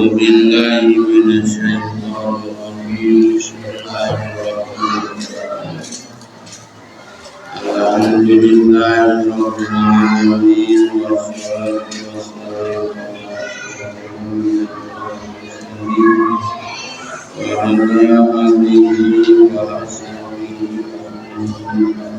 A'udzu billahi minasyaitonir rajim. Bismillahirrahmanirrahim. Alhamdulillahi rabbil alamin wassalatu wassalamu ala asyrafil mursalin wa ala alihi wa ashabihi ajma'in.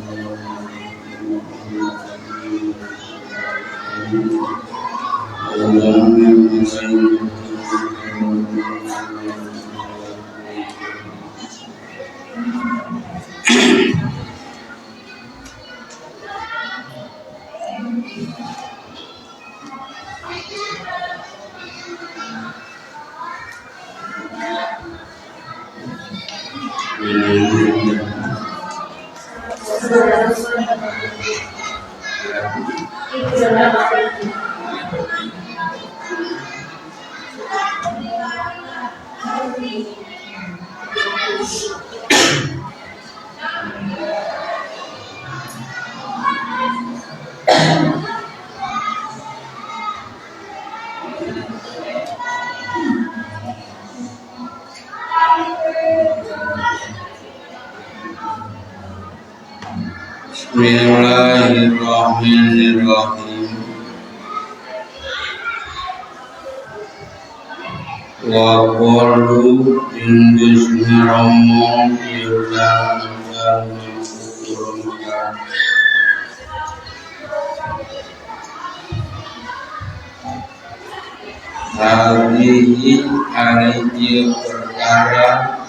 Bismillahirrahmanirrahim. Wa qalu in bismillahirrahmanirrahim. Hadhihi ari perkara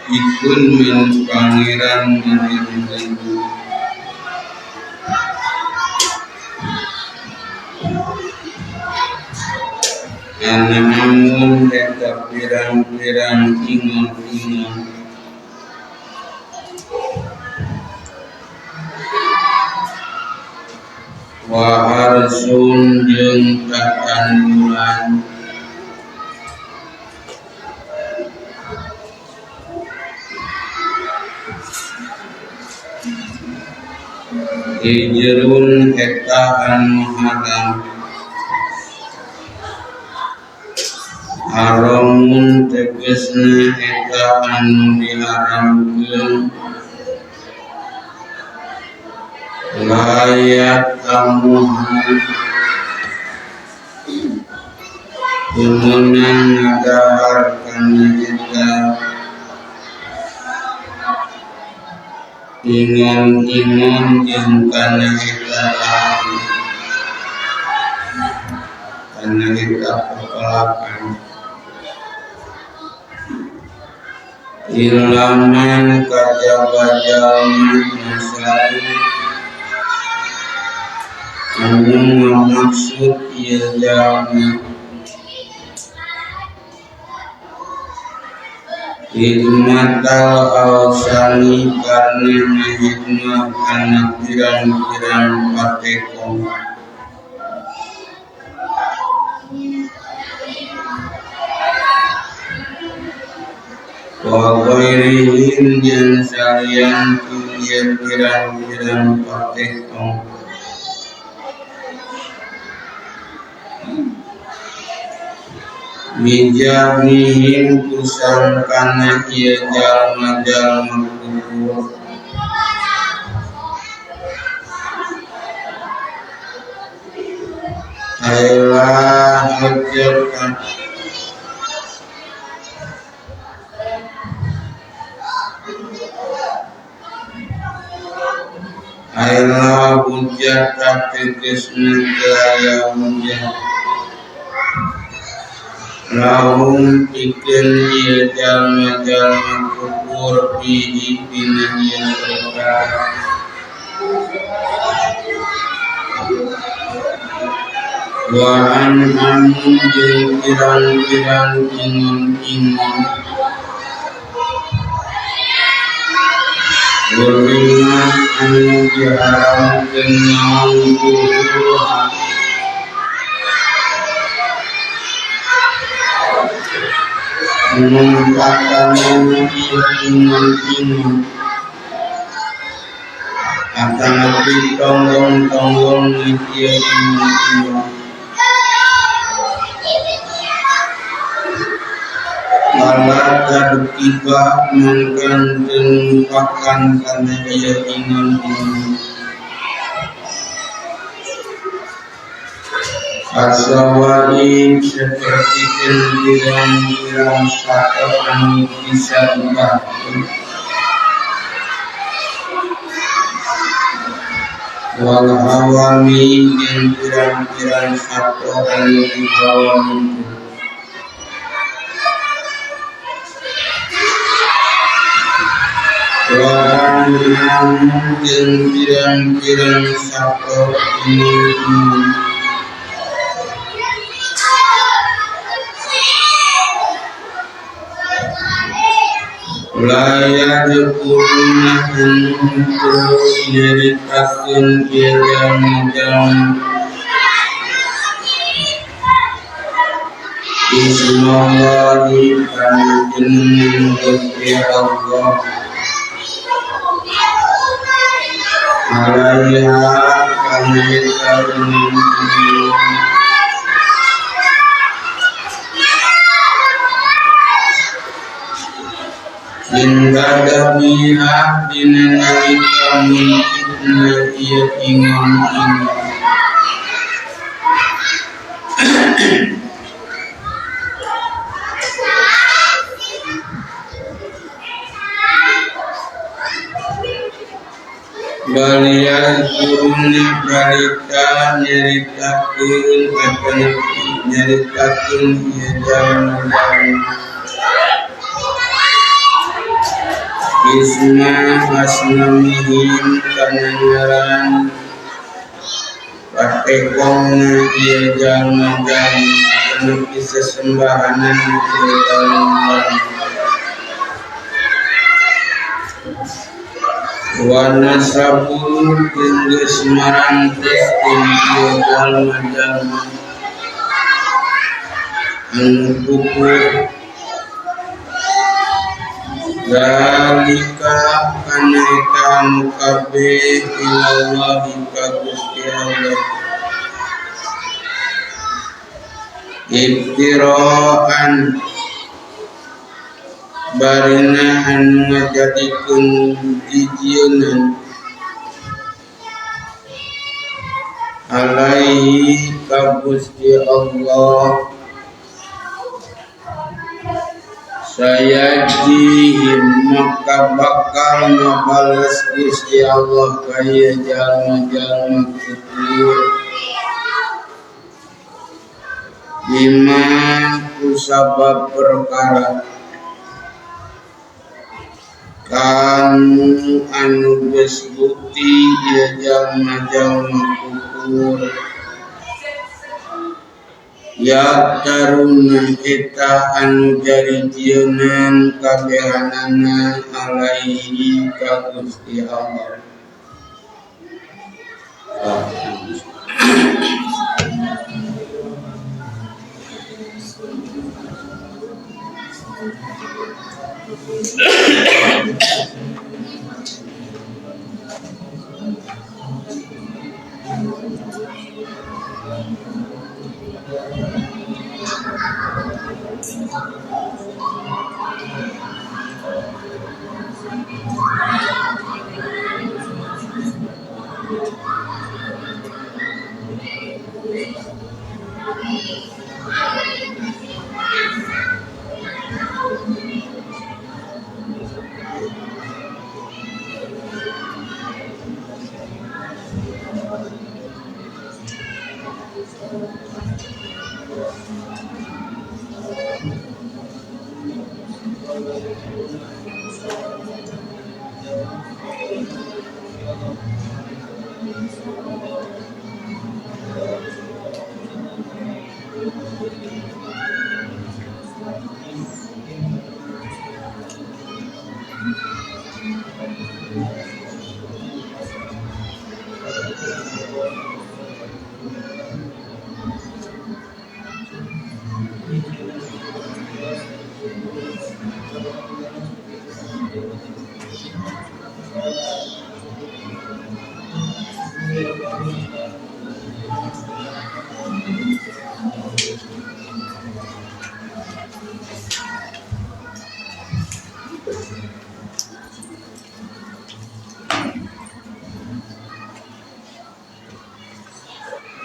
ikun min pangeran min namun eta pirang-pirang ingon-ingon wa harsun jeung tatanduran hijrun eta anu haram haramun tegesna eta anu diharamkeun layak tamuhan meunang ngadahar kana eta ingon-ingon jeung kana eta kana eta pepelakan ilaman kajaba jalma nasau anu ngamaksud ieu jalma hikmatal awsani karna ngahikmah kana pirang-pirang patekong wa ghairihim jeung salian ieu pirang-pirang patekong bijamihim kusangkana ieu jalma-jalma kubur ailah hujjatan ailah hujjatan tegesna teu aya hujjah lahum pikeun ieu jalma-jalma kubur fihi dina ieu perkara wa an'amun jeung pirang-pirang ingon-ingon hurrimat anu diharamkeun naon kuhuha numpatan ieu ingon-ingon atanapi tonggong-tonggong ieu ingon-ingon Fala tadkiba mangkan tenumpakan kana ieu ingon-ingon Asawaib seperti pirang-pirang sato anu bisa dibahkeun wal hawami jeung pirang-pirang sato anu dihawamikeun wa an'am jeung pirang-pirang sato ingon-ingon La yadkuruna anu nyaritakeun ieu jalma-jalma Ismallahi kana jenengan Gusti Allah alaiha kana eta ingon-ingon Inda dabiha dina nalika mungkitna ieu ingon-ingon Baliyadkuruna balita nyaritakeun atanapi nyaritakeun ieu jalma-jalma Isma asnamihim kana ngaran patekongna ieu jalma-jalma atanapi sesembahanan ieu jalma-jalma wa nasabu jeung geus maranteskeun ieu jalma-jalma anu kufur Zalika kana eta anu kabeh ilallahi ka Gusti Allah Iftiraan barina anu ngajadikeun jijieunnan alaihi ka Gusti Allah Sayajihim maka bakal ngabales Gusti Allah ka ieu jalma-jalma kufur bima kusabab perkara kanu anu geus bukti ieu jalma-jalma kufur Ya taruna eta anu jarijieunnan kabehanana alaihi ka Gusti Allah.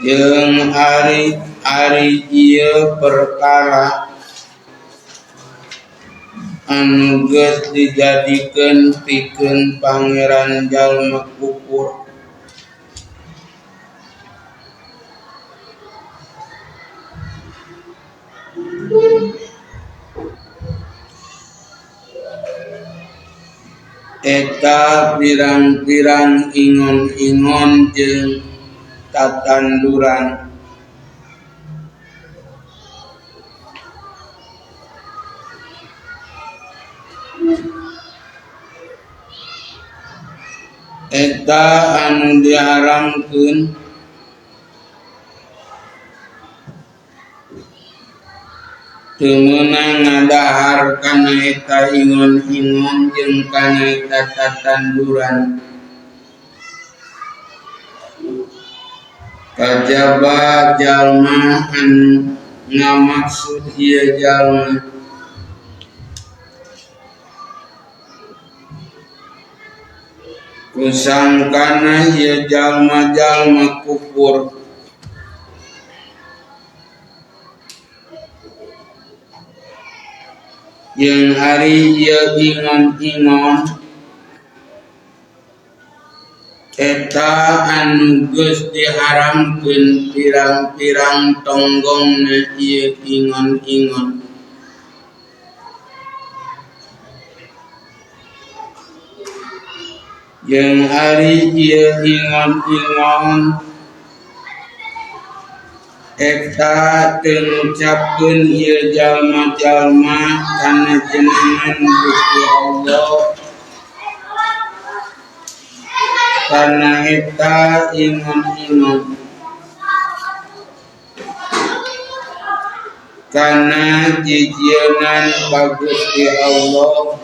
Jeung ari ieu perkara anu geus dijadikeun pikeun pangeran jalma kufur. Eta pirang-pirang ingon-ingon jeung tatanduran. Eta anu diharamkeun teu meunang ngadahar kana eta ingon-ingon jeung kana eta tatanduran. Kajaba jalma anu ngamaksud ieu jalma. Kusangkana ieu jalma-jalma kufur. Jeung ari ieu ingon-ingon eta anu geus diharamkeun pirang-pirang tonggongna ieu ingon-ingon. Jeung ari ieu ingon-ingon eta teu ngucapkeun ieu jalma-jalma kana jenengan Gusti Allah kana eta ingon-ingon kana jijieunnan ka Gusti Allah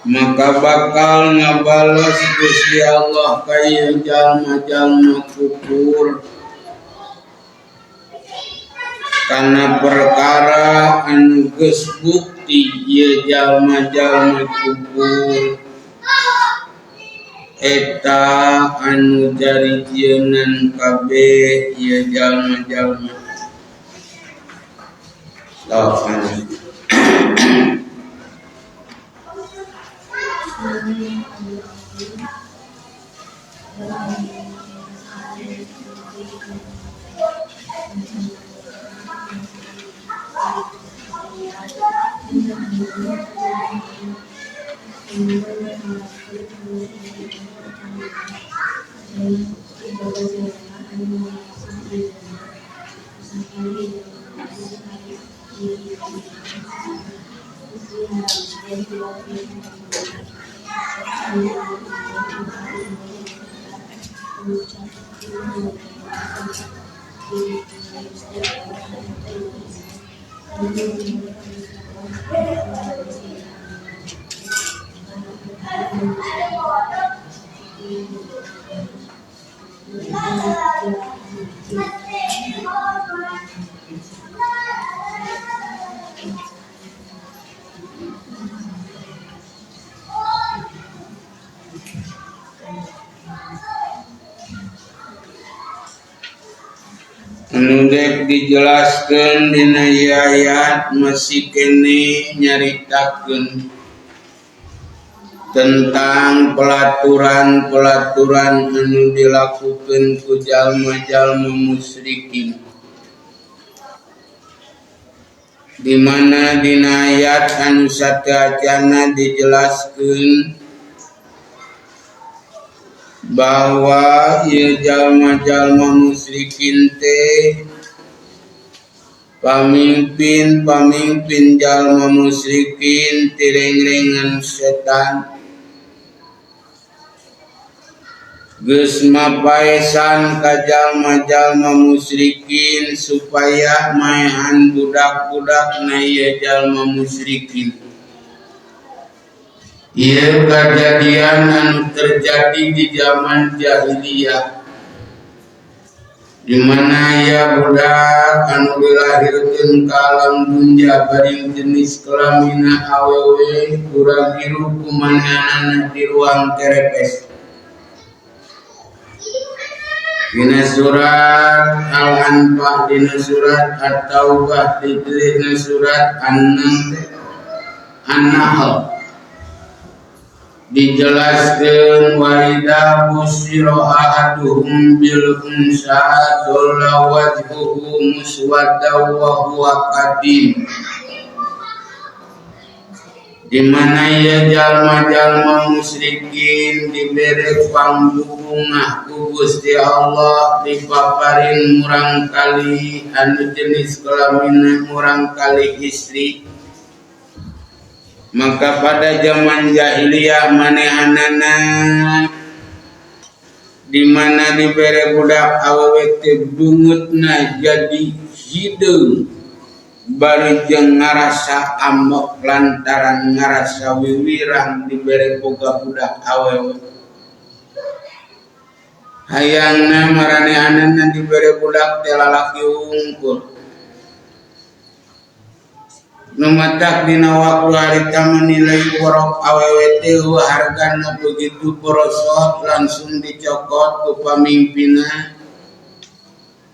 maka bakal ngabales Gusti Allah ka ieu jalma-jalma kufur kana perkara anu geus bukti ieu jalma-jalma kufur eta anu jarijieunnan kabeh ieu jalma-jalma. Anu dek dijelaskeun dina ieu ayat masih keneh nyaritakeun tentang pelaturan-pelaturan anu dilakukeun ku jalma-jalma musyrikin. Di mana dina ayat anu sateuacanna dijelaskeun bahwa ieu jalma-jalma musyrikin teh pamimpin-pamimpin jalma musyrikin tirengrengan setan geus mapaesan ka jalma-jalma musyrikin supaya maehan budak-budakna ieu jalma musyrikin. Ieu kajadian anu terjadi di zaman jahiliyah di mana ya budak anu dilahirkeun ka alam dunya bari jenis kelamina awewe kurang biru kumanehna di ruang terepes. Dina surat Al-Anfal, dina surat At-Taubah, dina surat An-Nahl dijelaskeun walida busyira ahaduhum bil unsa dhalla wajhuhu muswadda wa huwa qadim. Di mana ya jalma-jalma musyrikin dibere pangbubungah ku Gusti Allah dipaparin murang kali anu jenis kelaminna murang kali istri. Maka pada zaman jahiliyah manehanana di mana dibere budak awewe teh beungeutna jadi hideung bari jeung ngarasa amok lantaran ngarasa wiwirang dibere boga budak awewe. Hayangna maranehanana dibere budak teh lalaki wungkul. Nu matak dina waktu harita menilai borok awewe teh hargana begitu borosot langsung dicokot ku pamimpinna.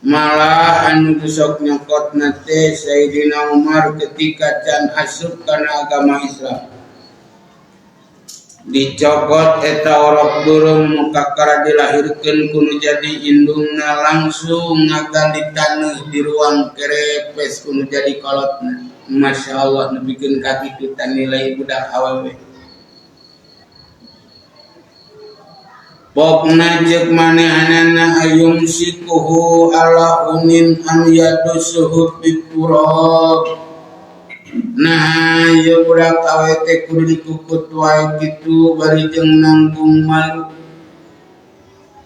Malah anu sok nyokotna teh Sayyidina Umar ketika can asup kana agama Islam. Dicokot eta orok burung nu kakara dilahirkeun kudu jadi indungna langsung ngagali taneuh di ruang kerepes kudu jadi kolotna. Masya Allah nepikeun ka kitu nilai budak awewe. Pokna jeung manehanana ayum sikuhu ala unin am yadusuhu biturab. Nah, ieu budak awewe teh kudu dikukut wae kitu bari jeung nanggung malu.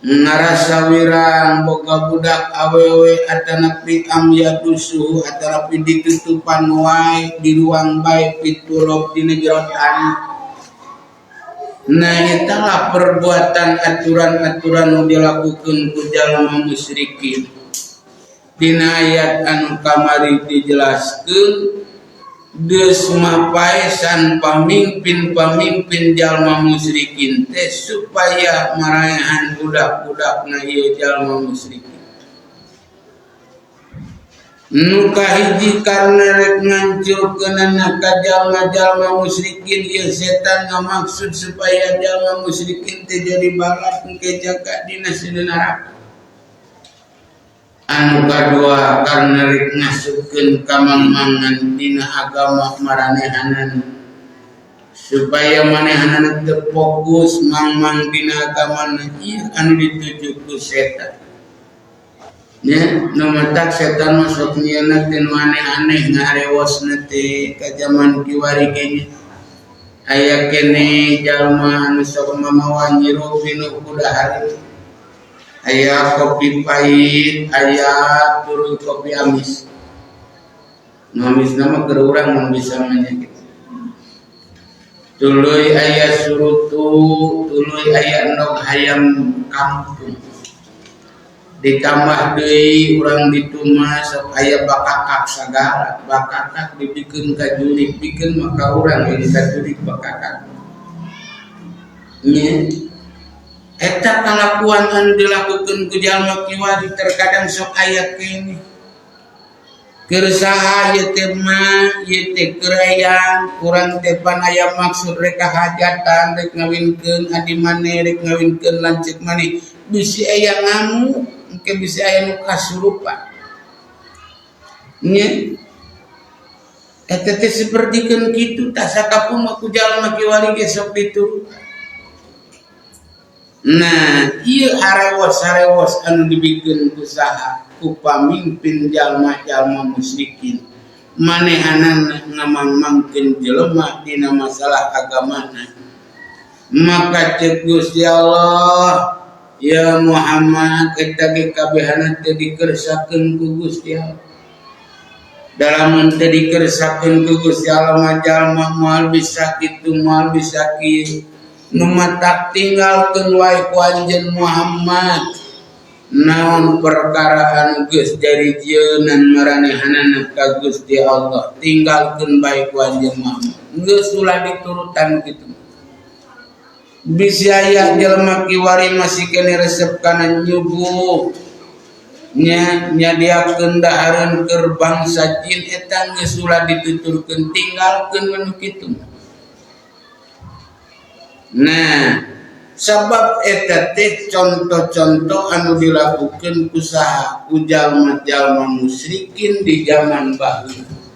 Ngarasa wirang boga budak awewe atanapi am yadusuhu atanapi ditutupan wae di ruang bae piturab dina jero tanah. Nah, italah perbuatan aturan-aturan nu dilakukeun ku jalma musyrikin. Dina ayat anu kamari dijelaskeun geus mapaesan pamimpin-pamimpin jalma musyrikin teh supaya maraehan budak-budakna ieu jalma musyrikin. Nu kahiji karena rek ngancurkeunana ka jalma-jalma musyrikin ieu setan ngamaksud supaya jalma musyrikin teh jadi balap engke jaga dina seuneu neraka. Anu kadua karena rek ngasupkeun kamangmangan dina agama maranehanana supaya manehanana teu fokus mangmang dina agamana ieu anu dituju ku setan. Nya nu matak setan mah sok nyieunna teh nu aneh-aneh ngarewosna teh ka jaman kiwari ge nya. Aya keneh jalma anu sok mamawa nyirup nu kudahar. Aya kopi pahit, aya tuluy kopi amis. Nu amisna mah keur urang mun bisa mah nya kitu. Tuluy aya surutu, tuluy aya endog hayam kampung. Ditambah deui urang ditu mah sok aya bakakak sagala, bakakak dibikeun ka jurik, bikeun mah ka urang lain ka jurik bakakak. Nya eta kalakuan anu dilakukeun ku jalma kiwari terkadang sok aya keneh. Keur saha ieu teh mah, ieu teh keur hayang, urang teh pan aya maksud rek kahajatan, rek ngawinkeun adi maneh, rek ngawinkeun lanceuk maneh, bisi aya ngamuk, engke bisi aya nu kasurupan. Nya eta teh sapertikeun kitu tah sakapung mah ku jalma kiwari ge sok diturutan. Nah, ieu harewos-harewos anu dibikeun ku saha? Ku pamimpin jalma-jalma musyrikin. Manehanana ngamangmangkeun jelema dina masalah agamana. Maka ceuk Gusti Allah, ya Muhammad eta ge kabehana teh dikersakeun ku Gusti Allah. Dalam teh dikersakeun ku Gusti Allah mah jalma moal bisa kitu moal bisa kieu. Nu matak tinggalkeun wae ku anjeun Muhammad naon perkara anu geus jadi jieunan maranehanana ka Gusti Allah tinggalkeun bae ku anjeun Muhammad geus ulah diturutan kitu. Bisi aya jelema kiwari masih keneh resep kana nyuguh nya nyadiakeun dahareun keur bangsa jin eta geus ulah dituturkeun tinggalkeun we nu kitu. Nah, sabab eta teh conto-conto anu dilakukeun ku saha ku jalma-jalma musyrikin di zaman baheula.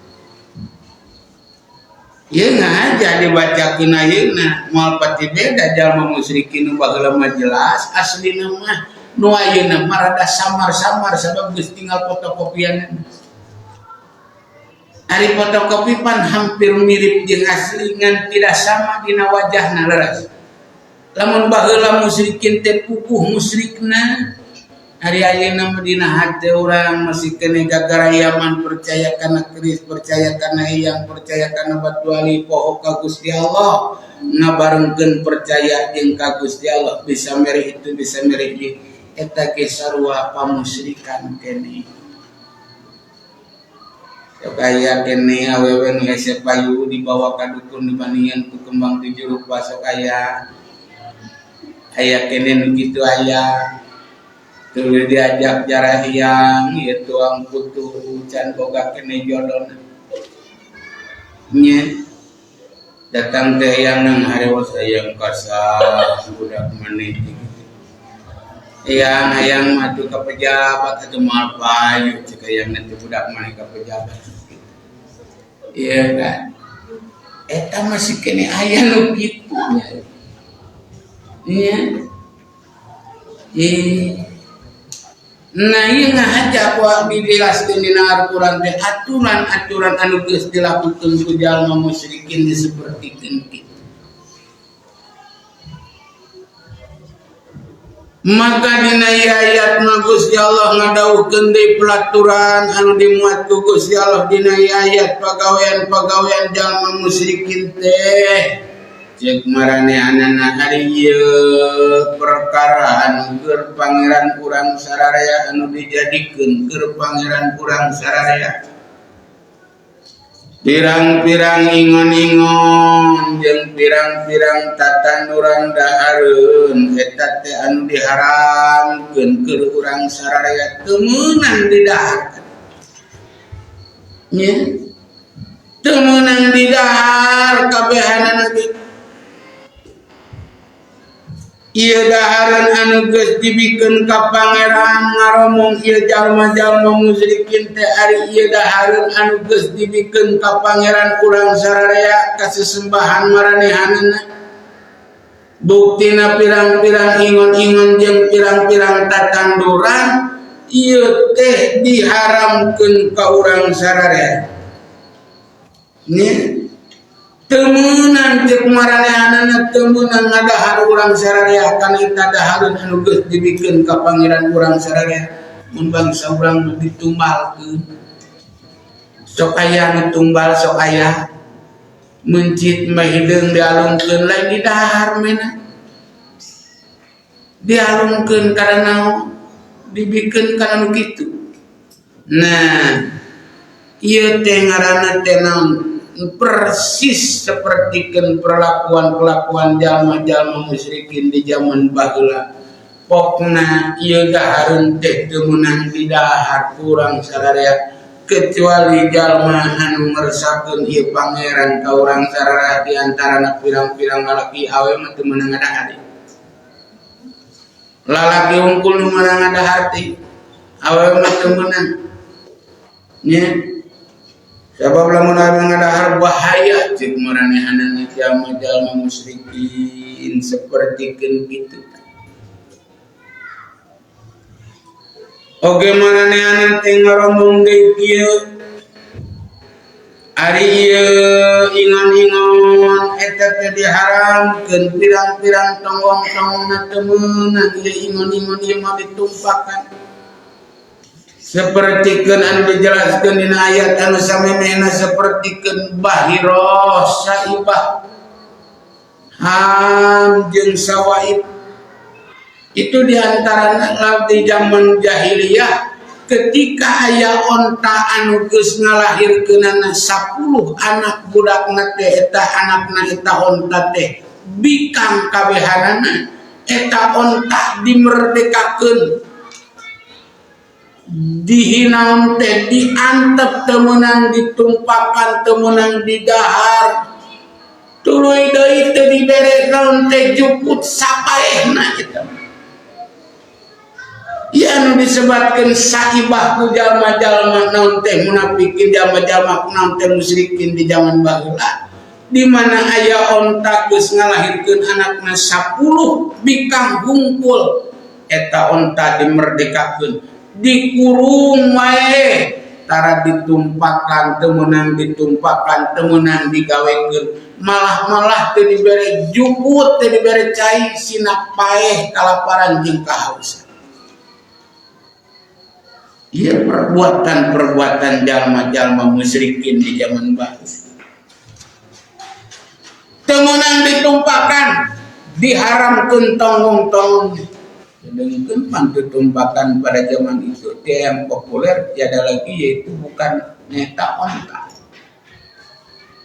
Ieu ngahaja dibacakeun ayeuna moal pati beda jalma musyrikin nu baheula mah jelas aslina mah nu ayeuna mah rada samar-samar sabab geus tinggal fotokopian. Ari fotokopi pan hampir mirip jeung asli ngan tidak sama dina wajahna leres. Lamun baheula musyrikin teh puguh musyrikna, ari ayeuna mah dina hate urang masih keneh gagarayaman percaya kana keris, percaya kana eyang, percaya kana batu wali, poho ka Gusti Allah, ngabarengkeun percaya jeung ka Gusti Allah bisa mere itu bisa mere ieu, eta ge sarua pamusyrikan keneh. Sok aya keneh awewe nu hese payu dibawa ka dukun dibandingan ku kembang tujuh rupa sok aya. Aya keneh nu kitu aya. Tuluy diajak jarah hiang ieu tuang putu can boga keneh jodona. Nya datang teh hayang nang harewos hayang kasar budak maneh teh kitu. Hayang hayang mah atuh ka pejabat atuh moal payu cek hayang teh budak maneh ka pejabat. Iya kan? Eta masih keneh aya nu kitu nya. Nya. Nah ieu ngahaja ku abdi dijelaskeun dina Al-Qur'an teh aturan-aturan anu geus dilakukeun ku jalma musyrikin disepertikeun kitu. Maka dina ieu ayat mah Gusti Allah ngadawuhkeun deui pelaturan anu dimuat ku Gusti Allah dina ieu ayat pagawean-pagawean jalma musyrikin teh. Cek maranehanana ari ieu perkara anu keur pangeran urang sararea anu dijadikeun keur pangeran urang sararea. Pirang-pirang ingon-ingon jeung pirang-pirang tatanduran dahareun eta teh anu diharamkeun keur urang sararea teu meunang didahar. Nya teu meunang didahar kabehanana ge. Ieu dahareun anu geus dibikeun ka pangeran ngaromong ieu jalma-jalma musyrikin teh ari ieu dahareun anu geus dibikeun ka pangeran urang sararea kasesembahan maranehanana. Buktina pirang-pirang ingon-ingon jeung pirang-pirang tatanduran ieu teh diharamkeun ka urang sararea. Nya teu meunang ceuk maranehanana teu meunang ngadahar urang sararea kana eta dahareun anu geus dibikeun ka pangeran urang sararea mun bangsa urang mah ditumbalkeun. Sok aya nu tumbal sok aya mencit mah hideung dialungkeun lain didahar mena. Dialungkeun kana naon dibikeun kana nu kitu. Nah ieu teh ngaranna teh naon persis sapertikeun perlakuan-perlakuan jalma-jalma musyrikin di zaman baheula. Pokna ieu dahareun teh teu meunang didahar ku urang sararea kecuali jalma anu ngersakeun ieu pangeran ka urang sararea di antarana pirang-pirang lalaki awe mah teu meunang ngadahar. Lalaki unggul nu meunang ngadahar teh awe mah teu meunang. Nya sabab lamun awe ngadahar bahaya ceuk maranehanana jalma-jalma musyrikin sapertikeun kitu. Oge maranehanan teh ngaromong deui kieu ari ieu ingon-ingon eta teh diharamkeun pirang-pirang tonggong-tonggongna teu meunang ieu ingon-ingon ieu mah ditumpakan. Sapertikeun anu dijelaskeun dina ayat anu samemehna sapertikeun bahirah saibah ham jeung sawaib. Itu diantarana di zaman jahiliyah ketika aya onta anu geus ngalahirkeunana 10 anak budakna teh eta anakna eta onta teh Bikang kabehanana eta onta dimerdekakeun dihinaon teh diantep teu meunang ditumpakan teu meunang didahar tuluy deui teu dibere naon teh jukut sapaehna eta. Ieu anu disebatkeun saibah ku jalma-jalma naon teh munafikin jalma-jalma naon teh musyrikin di zaman baheula di mana aya onta geus ngalahirkeun anakna 10 bikang hungkul eta onta dimerdekakeun dikurung wae tara ditumpakan teu meunang ditumpakan teu meunang digawekeun malah-malah teu dibere jukut teu dibere cai sina paeh kalaparan jeung kahausan. Ieu perbuatan-perbuatan jalma-jalma musyrikin di zaman baheula. Teu meunang ditumpakan diharamkeun tonggong-tonggong. Sedangkan pantutumpakan pada zaman itu dia yang populer tiada lagi yaitu bukan neta onta.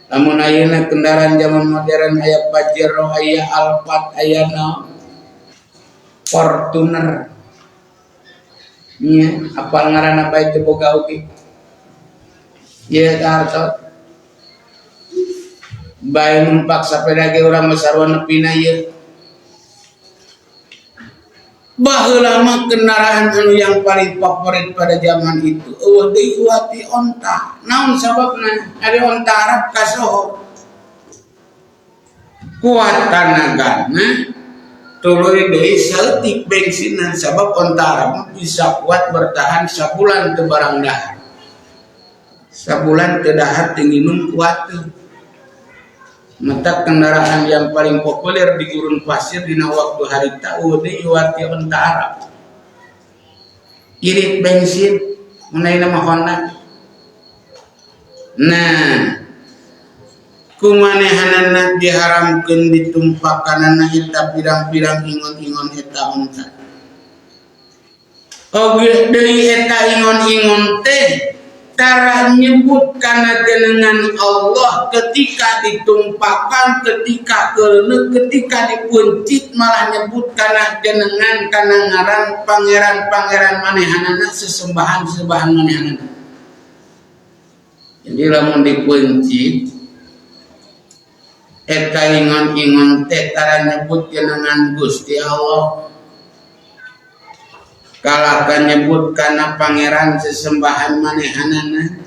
Namun ayeuna kendaraan zaman modern aya Pajero, aya Alphard, aya naon? Fortuner. Nya, apal ngaranna bae teu boga oge. Ieu hartos. Bae numpak sapeda ge urang mah sarua nepina ieu. Baheula mah kendaraan anu yang paling favorit pada zaman itu eueuh deui uati onta. Naon sababna? Ari onta Arab kasoho. Kuat tanagana tuluy deui saeutik bensinan sabab onta Arab mah bisa kuat bertahan sabulan teu barang dahar. Sabulan teu dahar teu nginum kuat teu. Mata kendaraan yang paling populer di gurun pasir dina waktu harita eueuh deui iwati onta Arab. Irit bensin mun ayeuna mah Honda. Nah, kumanehanana diharamkeun ditumpakanana eta pirang-pirang ingon-ingon eta onta. Oge deui eta ingon-ingon teh tara nyebut kana jenengan Allah ketika ditumpakan, ketika keuleuk, ketika dipuncit malah nyebut kana jenengan kana ngaran pangeran-pangeran manehanana sesembahan-sesembahan manehanana. Jadi lamun dipuncit eta ingon-ingon teh tara nyebut jenengan Gusti Allah. Kalahkan nyebut kana pangeran sesembahan manehanana.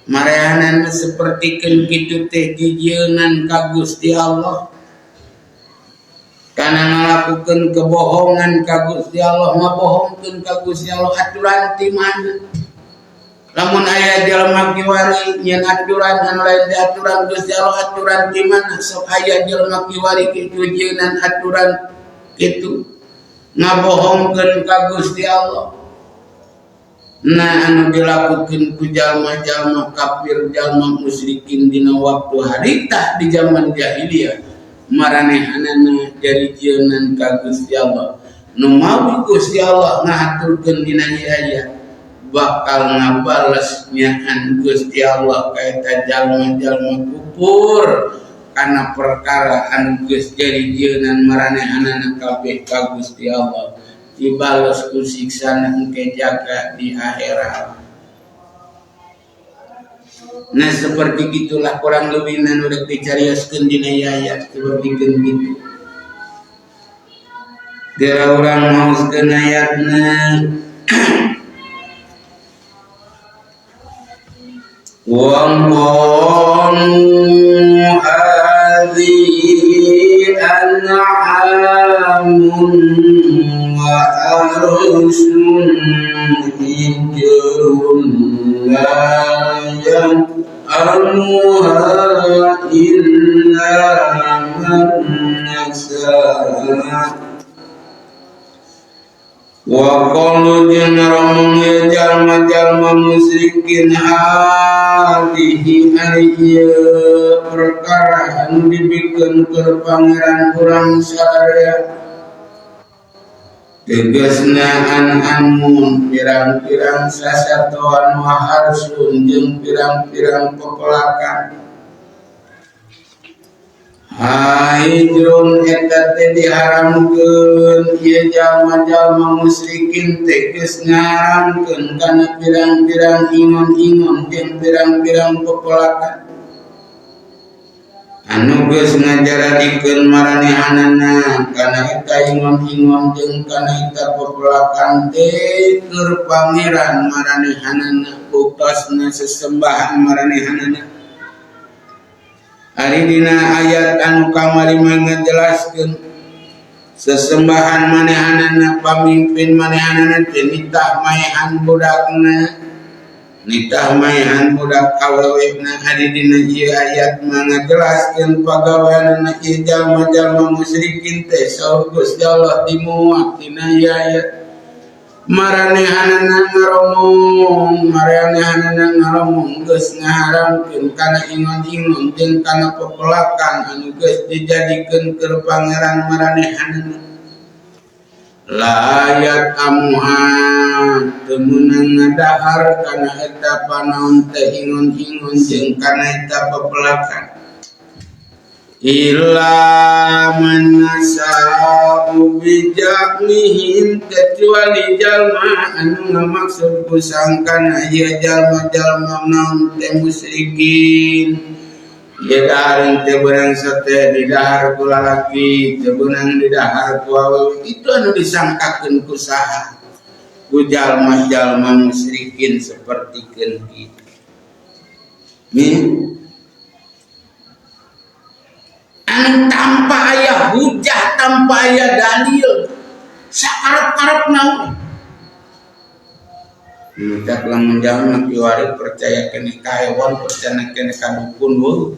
Marehanana sapertikeun kitu teh jijieunnan ka Gusti Allah. Kana ngalakukeun kebohongan ka Gusti Allah, ngabohongkeun ka Gusti Allah aturan ti mana? Lamun aya jelema kiwari nyeun aturan anu lain di aturan Gusti Allah aturan ti mana? Sok aya jelema kiwari kitu jieunnan aturan kitu. Ngabohongkeun ka Gusti Allah. Nah anu dilakukeun ku jalma-jalma kafir, jalma musyrikin dina waktu harita di zaman jahiliyah maranehanana jadi jieunan ka Gusti Allah. Nu mawi Gusti Allah ngahaturkeun dina ieu ayat bakal ngabales nyaan Gusti Allah ka eta jalma-jalma kufur kana perkara anu geus jadi jieunan maranehanana kabeh ka Gusti Allah dibales ku siksana engke jaga di akhirat. Nah seperti gitulah kurang lebih nu rek dicarioskeun dina ieu ayat seperti gitu. Geura urang maoskeun ayatna. Wa qalu hadhihi an'amun wa harsun hijrun la ya'lamuha illa man yasha. Wa qalu jeung ngomong ieu jalma-jalma musyrikin hadhihi ari ieu perkara anu dibikeun keur pangeran urang sararea tegasna an-amun pirang-pirang sasatoan wa harsun jeung pirang-pirang pepelakan. Hijrun eta teh diharamkeun ieu jalma-jalma musyrikin teh geus ngaharamkeun kana pirang-pirang ingon-ingon jeung pirang-pirang pepelakan anu geus ngajaradikeun maranehanana kana eta ingon-ingon jeung kana eta pepelakan teh keur pangeran maranehanana buktosna sesembahan maranehanana. Ari dina ayat anu kamari mah ngajelaskeun sesembahan manehanana pamimpin manehanana teh nitah maehan budakna nitah maehan budak awewena. Ari dina ieu ayat mah ngajelaskeun pagaweanana ieu jalma-jalma musyrikin teh saur Gusti Allah dimuat dina ieu ayat maranehanana ngaromong maranehanana ngaromong geus ngaharamkeun kana ingon-ingon jeung kana pepelakan anu geus dijadikeun keur pangeran maranehanana layat amuha teu meunang ngadahar kana eta panaon teh ingon-ingon jeung kana eta pepelakan illa man nasa'u bijamihim kecuali jalma anu ngamaksud ku sangkana ieu jalma-jalma naon teh musyrikin ieu dahareun teh beunang sate didahar ku lalaki teu beunang didahar ku awewe itu anu disangkakeun ku saha ku jalma-jalma musyrikin sapertikeun kitu. Anu tanpa aya hujah, tanpa aya dalil, sakarep-karep naon. Ngucap lamun jalma kiwari percaya keneh ka hewan, percaya keneh ka dukun weuh.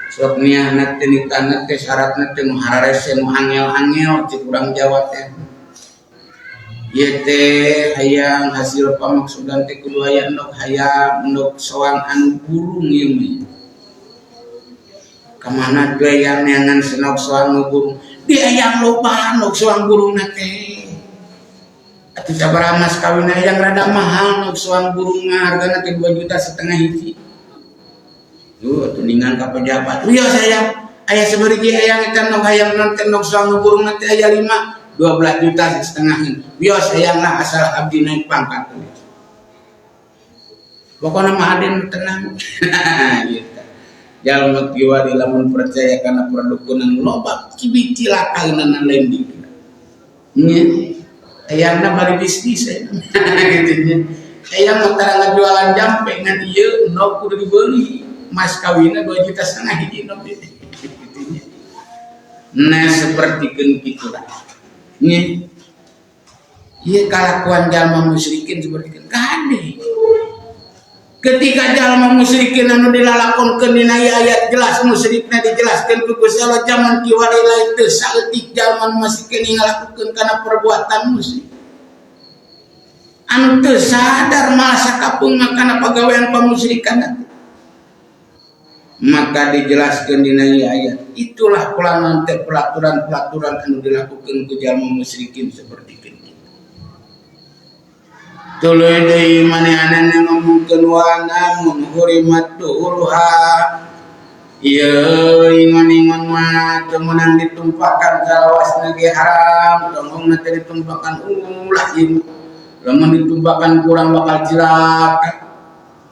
Sok niahna teh nitahna teh syaratna teh nu hararese nu angel-angel cek urang Jawa teh. Ieu teh hayang hasil pamaksudan teh kudu aya endog hayam, endog soang anu burung ieu mah. Kamana teh yang neangan senok soang nu burung di hayang loba nok soang burung na teh atuh sabaraha mas kawin hayang rada mahal nok soang burung mah hargana teh 2,5 juta hiji. Duh atuh ningan ka pejabat wios hayang aya sabariji hayang eta nok hayang nonton nok soang nu burung na teh aya 5 12,5 juta wios hayang lah asal abdi naik pangkat pokona mah aden tenang gitu. Jalma kiwari lamun percaya kana perdukunan loba kibi cilakaeunana lain dikira. Nya hayangna bari bisnis gitu nya. Hayang mah tara ngajualan jampe ngan ieu endog kudu dibeli. Mas kawinna 2,5 juta hiji endog gitu nya. Nah sapertikeun kitu lah. Nya. Ieu kalakuan jalma musyrikin sapertikeun kade. Ketika jalma musyrikin anu dilalakonkeun dina ayat jelas musyrikna dijelaskeun ku Gusti Allah zaman kiwari lain teu saeutik jalma masih keneh ngalakukeun kana perbuatan musyrik. Anu teu sadar malah sakapeung kana pagawean pamusyrikan teh. Maka dijelaskeun dina ayat itulah pelanan teh pelaturan-pelaturan anu dilakukeun ku jalma musyrikin seperti kitu. Tuluy deui manehanana ngomongkeun wa namun hurimat duhurha ieu ingon-ingon mah teu meunang ditumpakan salawasna ge haram tonggongna teh ditumpakan ulah ieu lamun ditumpakan kurang bakal cilaka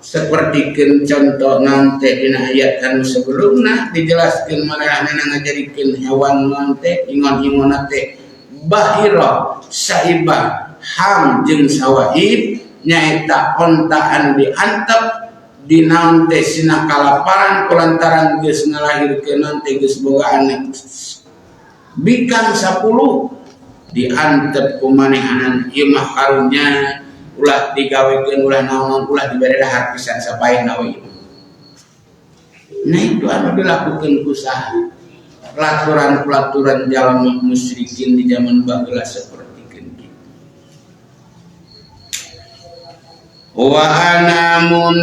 sapertikeun contoh nanti dina ayat anu sebelumna dijelaskeun manehanana ngajadikeun hewan nanti ingon-ingonna teh bahira saibah ham jeung sawahib nyaeta onta anu diantep dinaon teh sina kalaparan kulantaran geus ngalahirkeun teh geus boga anak bikang 10 diantep ku manehanan ieu mah karunya ulah digawekeun ulah naon ulah dibere dahar pisan sapaehna we. Nah itu anu dilakukeun ku saha pelaturan-pelaturan jalma musyrikin di zaman baheula seperti kitu. Wa anamun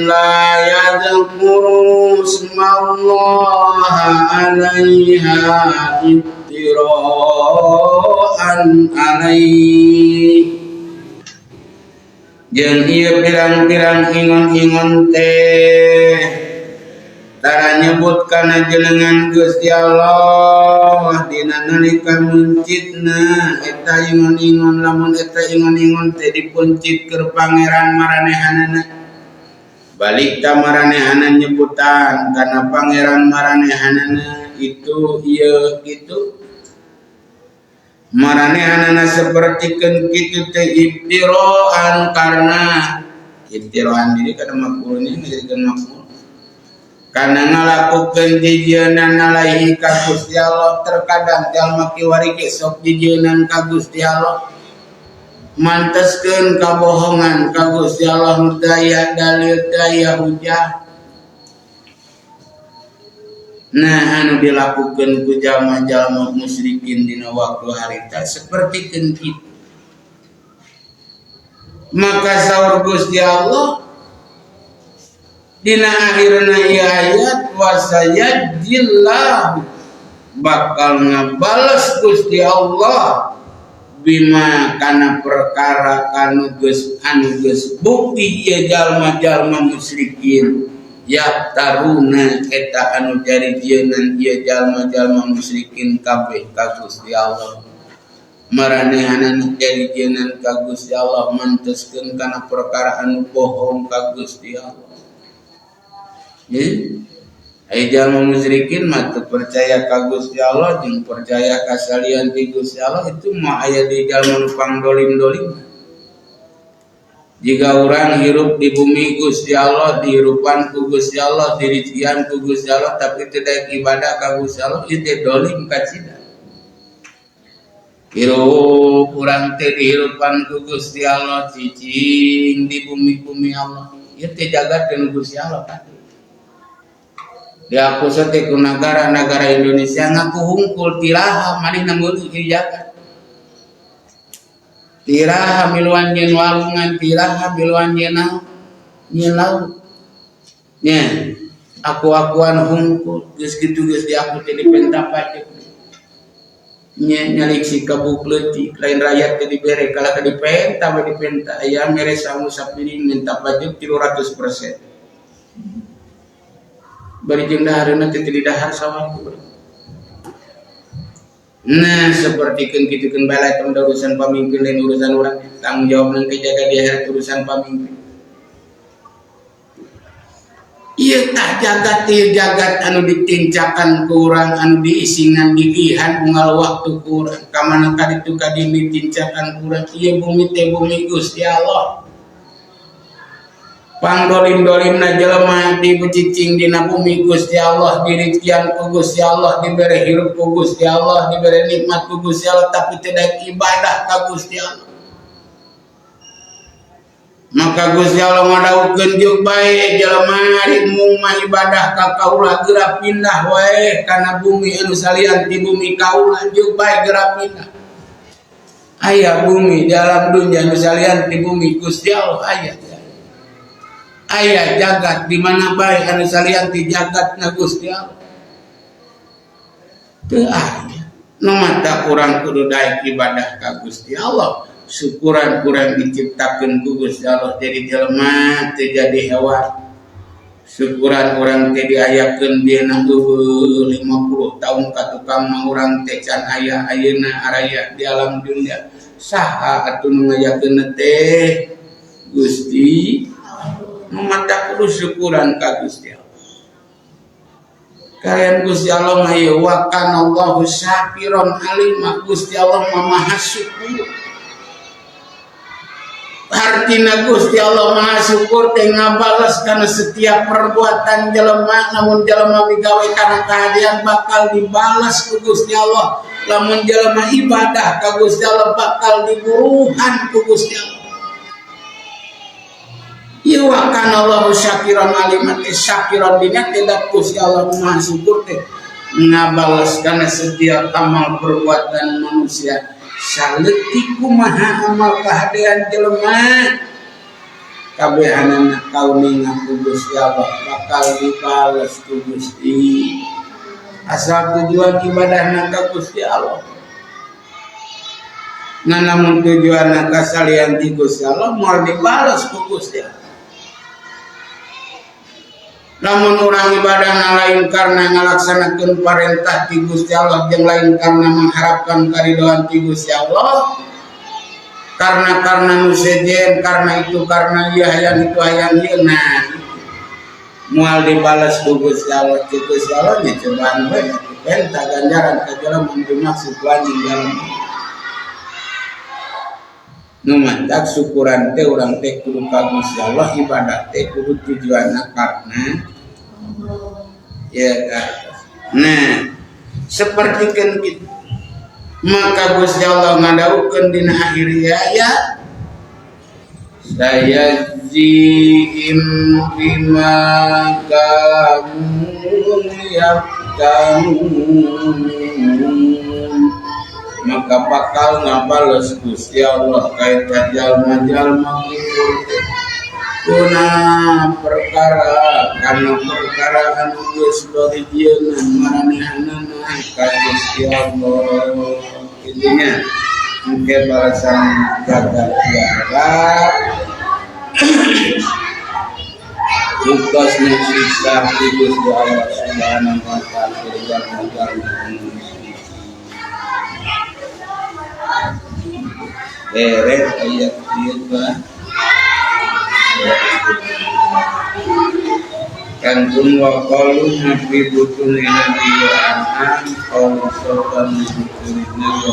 la yadhkuru ismallaha 'alaiha iftira'an alaihi. Jeung ieu pirang-pirang ingon-ingon teh Tara nyebut kana jenengan Gusti Allah dina nalika meuncitna eta ingon-ingon lamun eta ingon-ingon teh dipuncit keur pangeran maranehanana balik ka maranehanan nyebutan kana pangeran maranehanana itu ieu kitu maranehanana sapertikeun kitu teh ibtiroan karena ibtiroan jadi kana maf'ulnya ngajadikeun maf'ul karena ngalakukeun jijieunana alaihi ka Gusti Allah terkadang jalma kiwari ge sok jijieunnan ka Gusti Allah manteskeun kabohongan ka Gusti Allah nu teu aya dalil teu aya hujah. Nah anu dilakukeun ku jalma-jalma musyrikin dina waktu harita sapertikeun kitu. Maka saur Gusti Allah dina akhirna ieu ayat wasayajillahu bakal ngabales Gusti Allah bima kana perkara kanu geus anu geus bukti ieu jalma-jalma musyrikin ya taruna eta anu jari jieunan ieu jalma-jalma musyrikin kabeh ka Gusti Allah maranehanana jari jieunan ka Gusti Allah manteskeun kana perkara anu bohong ka Gusti Allah. Ai jalma musyrikin mah teu percaya ka Gusti Allah jeung percaya ka salian ti Gusti Allah itu mah aya di jalma nu pangdolim-dolim. Jika urang hirup di bumi Gusti Allah, dihirupan ku Gusti Allah, dirijian ku Gusti Allah tapi teu daek ibadah ka Gusti Allah ieu teh dolim kacida. Hirup urang teh dihirupan ku Gusti Allah cicing di bumi-bumi Allah ieu teh jagat deun Gusti Allah kan. Diaku teh ku negara-negara Indonesia ngaku hungkul tiraha manehna meuli ieu jagat. Tiraha miluan nyeun walungan, tiraha miluan nyeun laut. Nya, aku-akuan hungkul geus kitu geus diaku teh dipenta pajak. Nya nyalik si kabuk leutik lain rakyat teh dibere kalah ka dipenta we dipenta aya mere sangu sapiring minta pajak 300%. Bari jeung dahareuna teh teu didahar sawah. Nah, sapertikeun kitu keun bae eta urusan pamimpin lain urusan urang, tanggung jawab nang jaga di akhirat urusan pamimpin. Ieu tah jagat ieu jagat anu ditincakan ku urang, anu diisingan digihan unggal waktu ku urang, ka mana ka ditu ka dieu ditincakan ku urang, ieu bumi teh bumi Gusti Allah. Pangdolim-dolimna jelema dibecicing dina bumi Gusti Allah, dirijian ku Gusti Allah, dibere hirup ku Gusti Allah, dibere nikmat ku Gusti Allah, tapi tidak ibadah ka Gusti Allah. Maka Gusti Allah ngadawuhkeun jeung bae jelema ari mung mah ibadah ka kaula geura pindah wae kana bumi anu salian ti bumi kaula jeung bae geura pindah. Aya bumi di alam dunya anu salian ti bumi Gusti Allah aya. Aya jagat di mana bae anu salian ti jagat na Gusti Allah. Teu aya. Nu mata urang kudu daek ibadah ka Gusti Allah. Syukuran kurang diciptakeun ku Gusti Allah jadi jelema teu jadi hewan. Syukuran urang teh diayakeun dina eueuh 50 tahun ka tukang mah urang teh can aya ayeuna araya di alam dunya. Saha atuh nu ngayakeun teh? Gusti mata kudu syukuran ka Gusti Allah. Kalian Gusti Allah mah ieu wa kana Allahu syakiran alima. Gusti Allah mah maha syukur. Artina Gusti Allah maha syukur teh ngabales kana setiap perbuatan jelema, lamun jelema migawe kana kahadean bakal dibales ku Gusti Allah. Lamun jelema ibadah ka Gusti Allah bakal diburuhan ku Gusti Allah. Ieu wa kana Allahu syakiran aliman teh syakiran dina tidak Gusti Allah maha syukur teh ngabales kana setiap amal perbuatan manusia. Saleutik kumaha amal kahadean jelema kabehanana kauninga ku Gusti Allah bakal dibales ku Gusti. Asal tujuan ibadahna ka Gusti Allah. Nah, namun tujuanna ka salian ti Gusti Allah moal dibales ku Gusti Allah. Lamun urang ibadah lain karena ngalaksanakeun parentah ti Gusti Allah jeung lain karena mengharapkan karidhoan ti Gusti Allah, karena nu sejen, karena itu, karena ieu hayang itu hayang ieu, nah moal dibales ku Gusti Allah. Ti Gusti Allah nya cobaan we penta ganjaran ka jelema nu dimaksud anjing dalam nu mantak syukuran teh urang teh kudu ka Gusti Allah, ibadah teh kudu tujuanna karena ya kan. Nah, seperti kan gitu. Maka Gusti Allah ngadawuhkeun dina akhir ayat sayajzihim bima kanu yaftarun, maka bakal ngabales Gusti Allah kaita jalma-jalma kufur kuna perkara kana perkara anu geus barijieunna maranehanana ka Gusti Allah. Intinya engke balasan jaga jarak buktos siksa di Gusti Allah Subhanahu wa ta'ala jalma-jalma beres ayat ieu mah kantun wa qalu nabi butun nabi wa an'am qalu sultan butun wa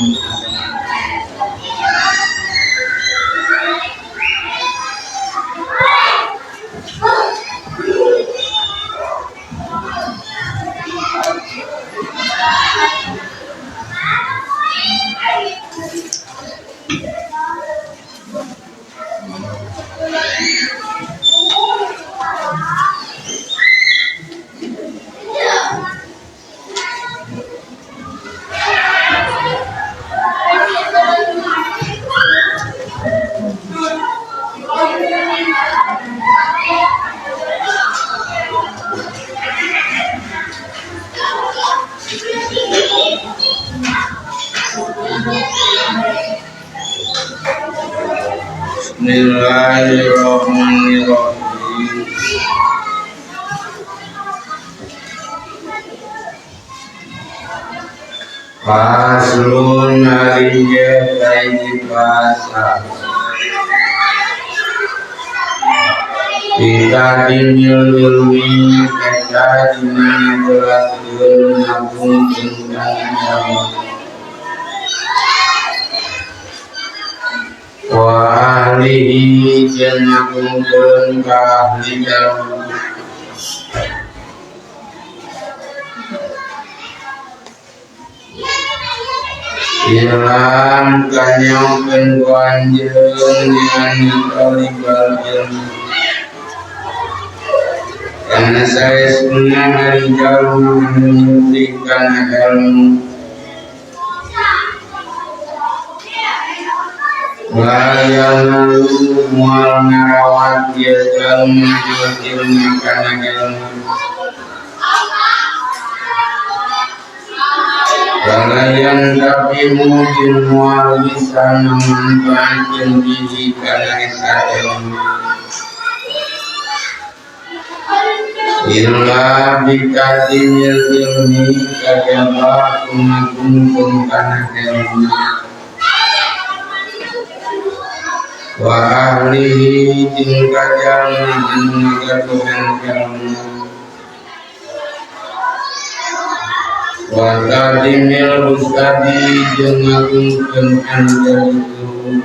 Bismillahirrahmanirrahim. Faslun ariya kaiji pasal kita dinil ilmi kita dina jelaskeun ngagungkeun ilmu wa ahlihi jeung ngagungkeun ka ahli ilmu. Ilam kanyaokeun ku anjeun dina talibal ilmu kana saestuna ari jalma anu nyumpih kana ilmu la yanalu moal ngarawat ieu jalma ilmu kana ilmu walayan tapi mungkin moal bisa ngamanfaatkeun bihi kana eta ilmu illa bikatimil ilmi kajaba kumagungkeun kana ilmu wa ahlihi jeung kajalma anu ngagaduhan ilmu wa tadimil ustadi jeung ngagungkeun anu jadi guru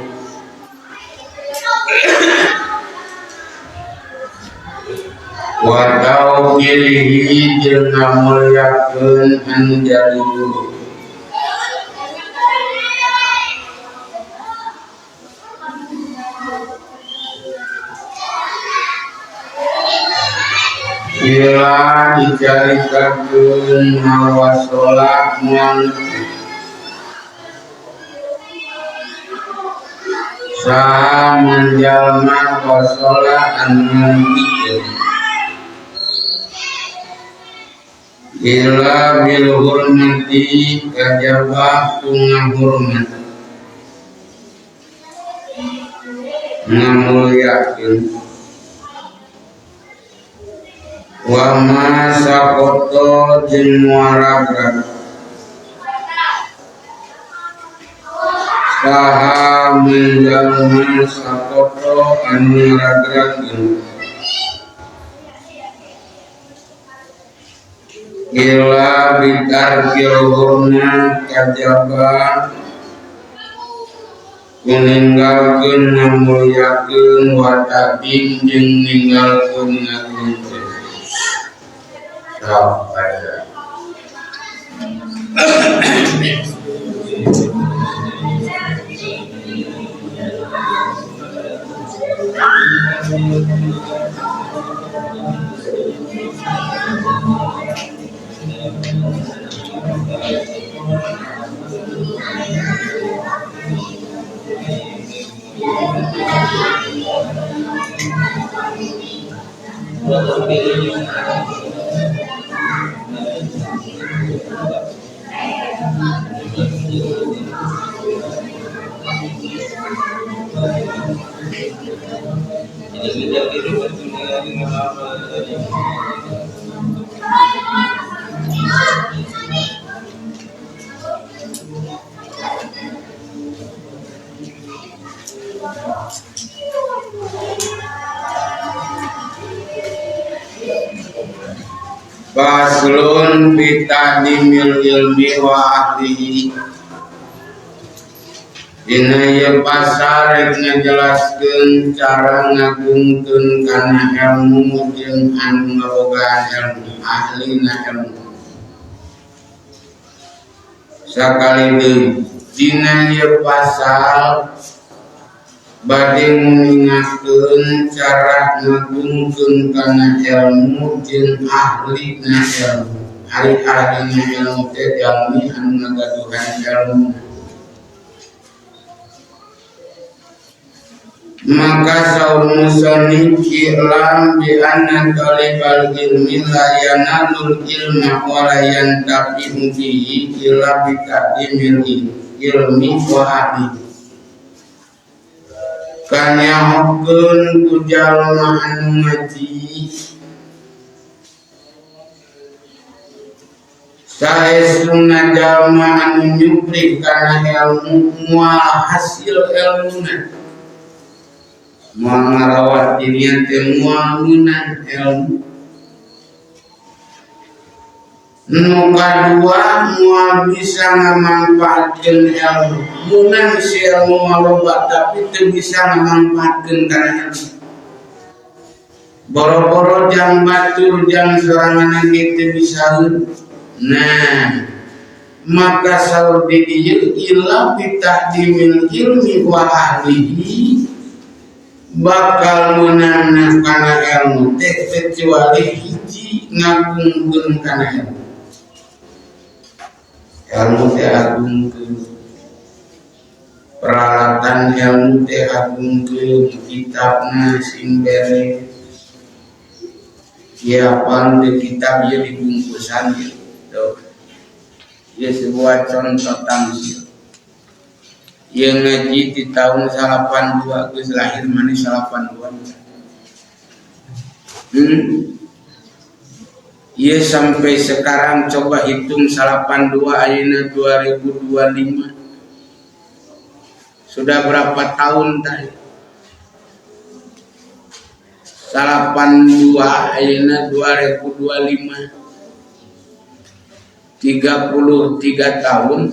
wa tauqirihi jeung ngamulyakeun anu jadi guru. Bila dicaritakeun mawa sholat moal saha manjalma wasola anu ngartikeun illa bil hurmati kajaba ku ngahurmat ngamulyakeun Wa ma saqata jeung muaragrag saha menjalma saqata anu ngaragragkeun ila bitarkil hurma kajaba ninggalkeun ngamulyakeun wa ta'zim jeung ninggalkeun ngagungkeun. Sampai Faslun fi ta'limil ilmi wa ahlihi. Dina ieu pasal rek ngajelaskeun cara ngagungkeun kana ilmu jeung anu ngabogaan ilmu, ahlina ilmu. Sakali deui dina ieu pasal bade nguningakeun cara ngagungkeun kana ilmu jeung ahlina ilmu. Ari ahlina ilmu teh jalmi anu ngagaduhan ilmu. Maka saur musannif i'lam bi anna talibal ilmi la yanalul ilma wa la yantafi'u bihi illa bi ta'limil ilmi wa ahlihi. Kanyahokeun ku jalma anu ngaji saestuna jalma anu nyuplik kana ilmu moal hasil ilmuna, moal ngarawat dirian teh moal meunang ilmu. Nu kadua moal bisa ngamanfaatkeun ilmu, meunang si ilmu mah loba tapi teu bisa ngamanfaatkeun kana ilmu. Boro-boro jang batur jang sorangan ge teu bisaeun. Nah, maka saur di dieu illa bi ta'limil ilmi wa ahlihi bakal meunang kana ilmu teh kecuali hiji ngagungkeun kana ilmu. Ilmu teh agungkeun, peralatan ilmu teh agungkeun, kitabna sing beres. Ieu di kitab ieu dibungkusan gitu. Ieu sebuah contoh tamsil. Ieu ngaji di tahun 82 geus lahir maneh 82. Ieu sampai sekarang coba hitung 82 ayeuna 2025. Sudah berapa tahun tadi? 82 ayeuna 2025. 33 tahun.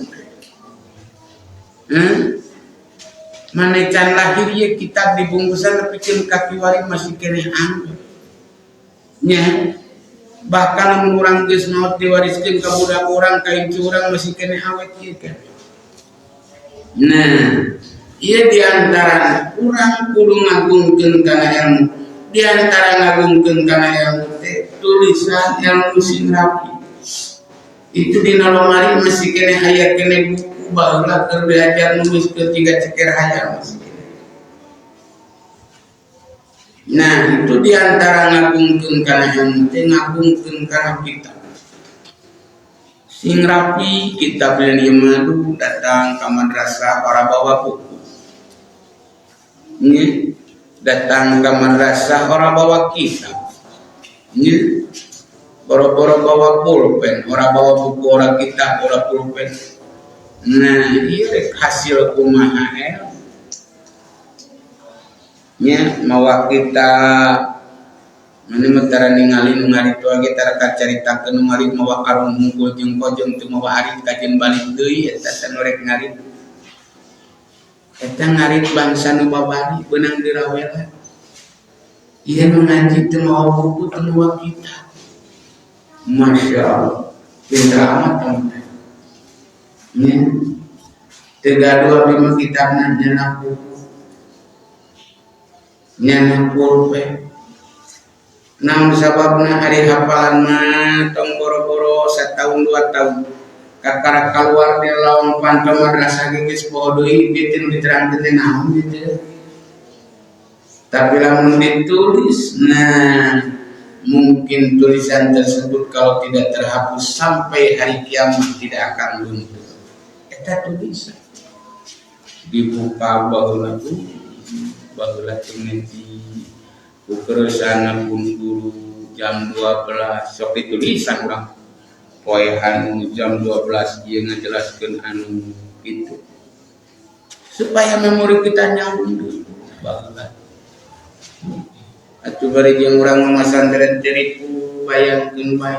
Maneh can lahir ieu kitab dibungkusan nepikeun ka kiwari masih keneh anu. Nya bahkan lamun urang geus maot diwariskeun ka budak urang ka incu urang masih keneh awet ieu kan. Nah, ieu diantara urang kudu ngagungkeun kana ilmu. Diantara ngagungkeun kana ilmu teh tulisan ilmu sing rapi. Itu dina lomari masih keneh aya keneh buku baheula keur diajar nulis keur jiga ceker hayam masih keneh. Nah, itu diantara ngagungkeun kana ilmu teh ngagungkeun kana kitab. Sing rapi kitab yang ieu mah datang ka madrasah ora bawa buku. Nggih, datang ka madrasah ora bawa kitab. Nya boro-boro bawa pulpen, ora bawa buku, ora kitab, ora pulpen. Nah, ieu rek hasil kumaha nya mawa kitab mane mah tara ningali nu ngarit wae tara kacaritakeun nu ngarit mawa karung hungkul jeung kojong teu mawa arit kajeun balik deui eta teh nu rek ngarit. Eta ngarit bangsa nu babari beunang dirawelan. Ieu nu ngaji teu mawa buku teu mawa kitab. Masya Allah, pinter amat teman. Nya teu gaduh abdi mah kitabna nyenak buku. Nyenak pulpen. Naon sababna ari hafalan mah tong boro-boro satahun 2 tahun. Kakara kaluar di lawang panto madrasah geus poho deui ieu teh nu diterangkeun teh naon ieu teh. Tapi lamun ditulis, nah mungkin tulisan tersebut kalau tidak terhapus sampai hari kiamat tidak akan luntur. Eta tulisan dibuka baheula baheula teh ngaji kukeresana pun guru jam 12 sok ditulisan urang poe anu jam 12 ieu ngajelaskeun anu kitu supaya memori kita nyambung deui baheula. Atuh bari jeung urang mah masantren teu bayangkeun bae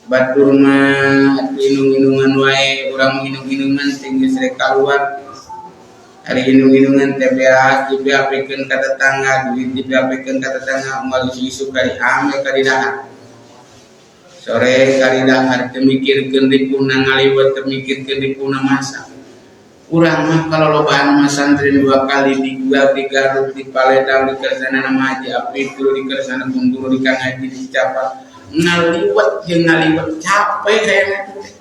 batur mah atuh inung-inungan wae urang inung-inungan teh geus rek kaluar. Ari inung-inungan teh beak dibeapekeun ka tetangga, duit dibeapekeun ka tetangga, moal isuk-isuk kari ame kari dahar. Sore kari dahar teu mikirkeun ripuhna ngaliwet, teu mikirkeun ripuhna masak. Urang mah kalau lobaan masantren 2 kali di Guar, di Garut, di Paledang, di Kersana nama Haji Apit, di Kersana Guru, di Kang Haji di Cicapa. Ngaliwet jeung ngaliwet capek hayang atuh teh.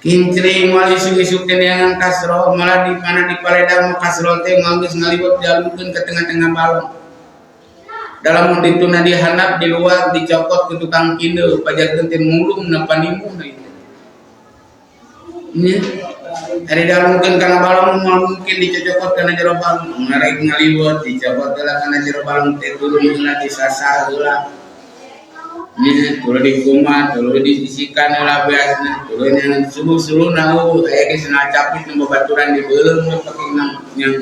Kincring moal isuk-isuk teh neangan kasro, malah di mana di Paledang mah kasro teh moal geus ngaliwet dialungkeun ke tengah-tengah balong. Dalam dituna di handap di luar dicokot ke tukang kinde pajarkeun teh mulung na panimuna itu. Nya ari dialungkeun kana balong moal mungkin dicocokot kana jero balong, ngarek ngaliwet dicokot heula kana jero balong teh turun heula disasah heula. Nya tuluy dikumat, tuluy disisikan heula beasna, tuluy nya suluh-suluhna eueuh aya ge cenah capit nu babaturan dibeuleum we pake nyang.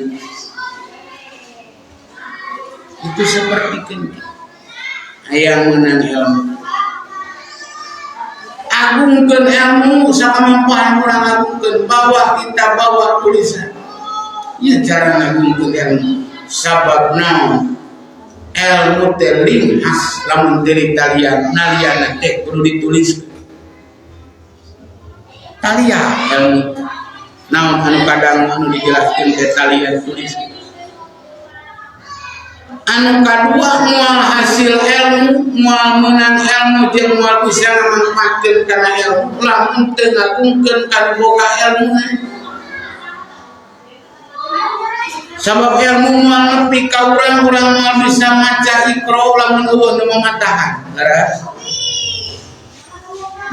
Itu seperti kentik. Hayang meunang ilmu. Agungkeun ilmu sakamampuan urang agungkeun, bawa kitab, bawa tulisan. Ieu cara ngagungkeun ilmu. Sabab naon? Ilmu teh linghas lamun teu talian, nalian teh kudu ditulis. Talian ilmu. Naon anu kadang anu dijelaskeun teh talian tulis. Anu kadua moal hasil ilmu, moal meunang ilmu jeung moal bisa ngamanfaatkeun kana ilmu lamun teu ngagungkeun kana boga ilmuna. Sabab ilmu moal nepi ka urang, urang moal bisa maca Iqra lamun eueuh nu mamatahan. Leres.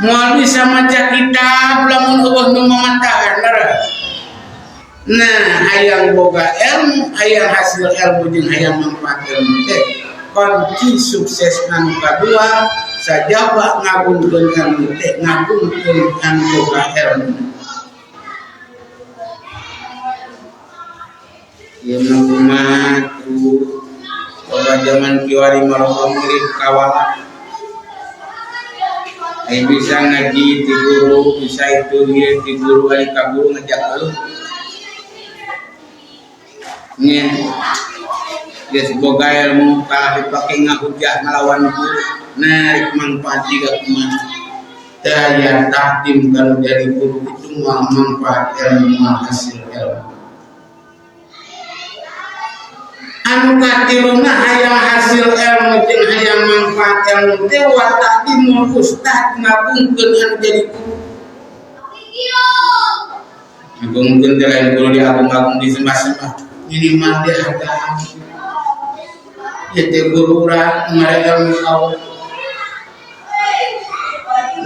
Moal bisa maca kitab lamun eueuh nu mamatahan. Leres. Nah, hayang boga ilmu, hayang hasil ilmu jeung hayang manfaat ilmu teh kunci sukses anu kadua sajaba ngagungkeun ilmu teh ngagungkeun anu boga ilmu. Ieu mah kumaha tuh loba zaman kiwari mah loba murid kawala. Ai bisa ngaji ti guru, bisa itu ieu ti guru ari ka guru ngajak eueuh. Nya geus boga ilmu kalah dipake ngahujah ngalawan guru. Nah, rek manfaat jiga kumaha. Teu aya takdim kalau jadi guru itu moal manfaat ilmu, moal hasil ilmu. Anu katiluna hayang hasil ilmu jeung hayang manfaat ilmu teh wa takdimul ustad ngagungkeun anu jadi guru. Ngagungkeun teh lain guru diagung-agung disembah-sembah, minimal dihargaan. Ieu teh guru urang mere ilmu ka urang.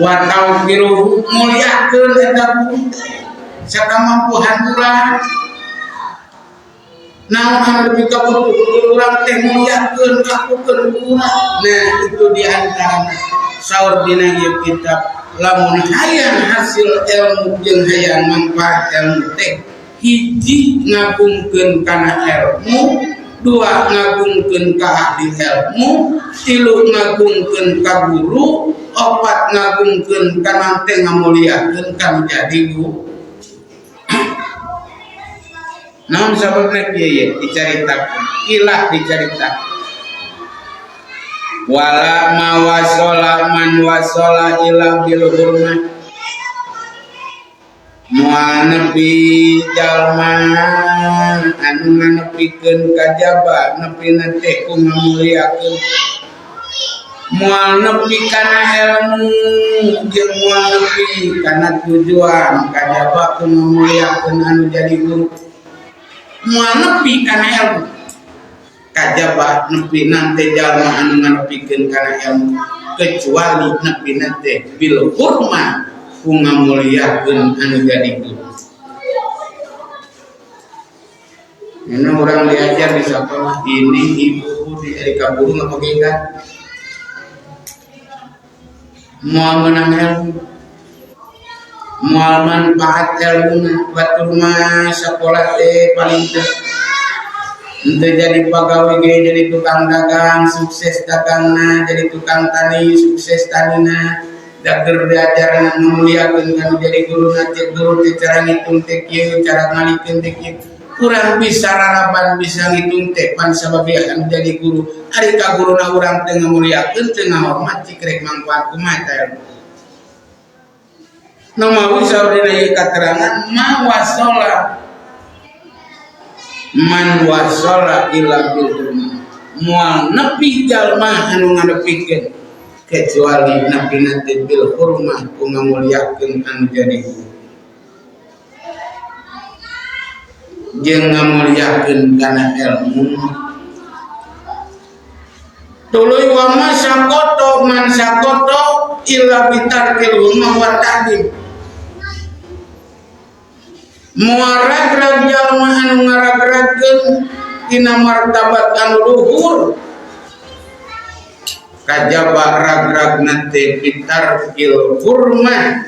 Wa taufiruhu muliakeun eta guru teh sakamampuhan urang. Naon anu lebih kabutuh urang teh muliakeun lakukeun urang. Nah itu diantarana saur dina ieu kitab lamun hayang hasil ilmu jeung hayang manfaat ilmu teh hiji ngagungkeun kana ilmu, dua ngagungkeun ka ahli ilmu, tilu ngagungkeun ka guru, opat ngagungkeun kana teh ngamuliakeun ka jadi guru. Naon sababna kieu ye dicaritakeun, ilah dicaritakeun. Wala mawasola man wasola ila bil hurmah. Moal nepi jalma anu nganepikeun kajaba nepina teh ku ngamuliakeun. Moal nepi kana ilmu jeung moal nepi kana tujuan kajaba ku ngamuliakeun anu jadi guru. Moal nepi kana ilmu kajaba nepi nante jalma anu nganepikeun kana ilmu kecuali nepi nante bil hurmah ku ngamuliakeun anu jadi guru. Ini orang diajar di sekolah ini ibu di ka guru ngapakeun moal meunang ilmu, moal manfaat ilmuna, batur mah sakola teh paling teh henteu jadi pagawe ge jadi tukang dagang sukses dagangna, jadi tukang tani sukses tanina. Dager diajarna ngamuliakeun kanu jadi guruna teh guru teh cara ngitung teh kieu, cara ngalikeun teh kieu. Urang bisa raraban bisa ngitung teh pan sabab anu jadi guru. Ari ka guruna urang teh ngamuliakeun teh ngahormat cik rek mangfaat kumaha eta ilmu. Nu mawi saur dina ieu katerangan ma wasola man wasola ila bil hurmah. Moal nepi jalma anu nganepikeun kecuali nepi nanti bil hurmah ku ngamuliakeun anu jadi guru jeung ngamuliakeun kana ilmu. Tuluy wa ma sakoto man sakoto illa bitarkil hurmah wa ta'dim. Moal ragrag jalma anu ngaragragkeun tina martabat anu luhur kajaba ragrag nate bitarkil hurmah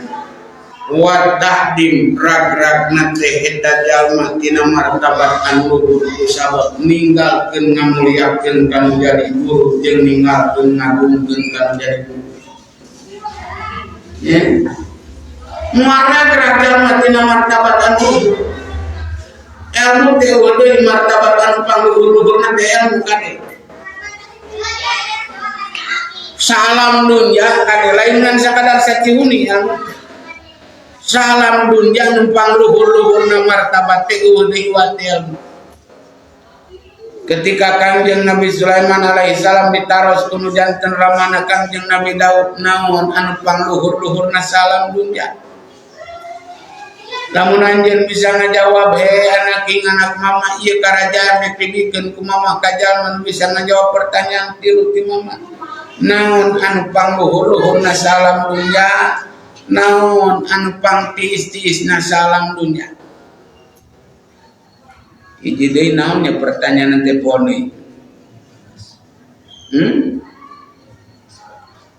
wa ta'dim ragrag nate eta jalma tina martabat anu luhur ku sabab ninggalkeun ngamuliakeun kanu jadi guru jeung ninggalkeun ngagungkeun kanu jadi guru. Ya. Moal ragrag jalma tina martabat anu luhur. Ilmu teh eueuh deui martabat anu pangluhur-luhurna teh ilmu kade. Salam dunya kade lain ngan sakadar sacihuni ilmu. Salam dunya nu pangluhur-luhurna martabat teh eueuh deui wa ilmu. Ketika Kangjeng Nabi Sulaiman alaihi salam ditaros ku nu janten ramana Kangjeng Nabi Daud naon anu pangluhur-luhurna salam dunya. Lamun anjeun bisa ngajawab he anak ing anak mama ieu karajaan rek dibikeun ku mama ka jalma nu bisa ngajawab pertanyaan tilu ti mama. Naon anu pangluhur-luhurna salam dunya, naon anu pangtiis-tiisna salam dunya. Hiji deui naon nya pertanyaan teh poni.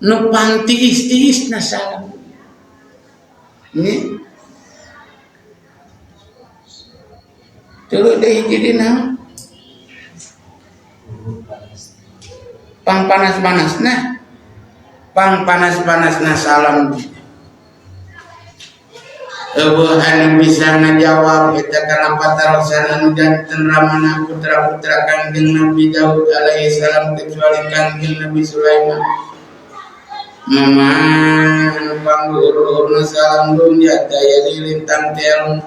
Nu pangtiis-tiisna salam dunya. Nya tuluy deui hiji deui naon? Pang panas-panasna, pang panas-panasna salam. Eueuh anu bisa ngajawab eta kana patarosan anu janten ramana putra-putra Kangjeng Nabi Daud alaihi salam kecuali Kangjeng Nabi Sulaiman. Mama anu pangluhur-luhurna salam dunya daya dilintang teh ilmu.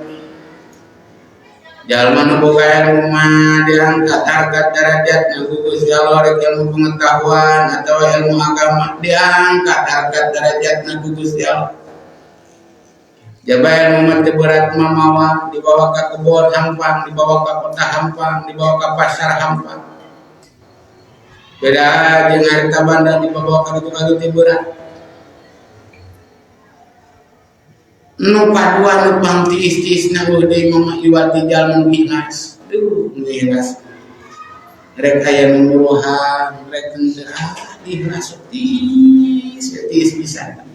Jalma nu boga ilmu mah diangkat harkat derajatna ku Gusti Allah rek ilmu pengetahuan atau ilmu agama diangkat harkat derajatna ku Gusti Allah. Jaba ilmu mah teu berat mamawa dibawa ka kebon hampang, dibawa ka kota hampang, dibawa ka pasar hampang. Beda jeung harta banda dibawa ka ditu ka ditu berat. Nu kadua nu pangtiis-tiisna eueuh deui mama iwati jalma nu ikhlas. Duh, Nu ikhlas rek aya nu nyuruhan rek henteu ikhlas tiis tiis pisan.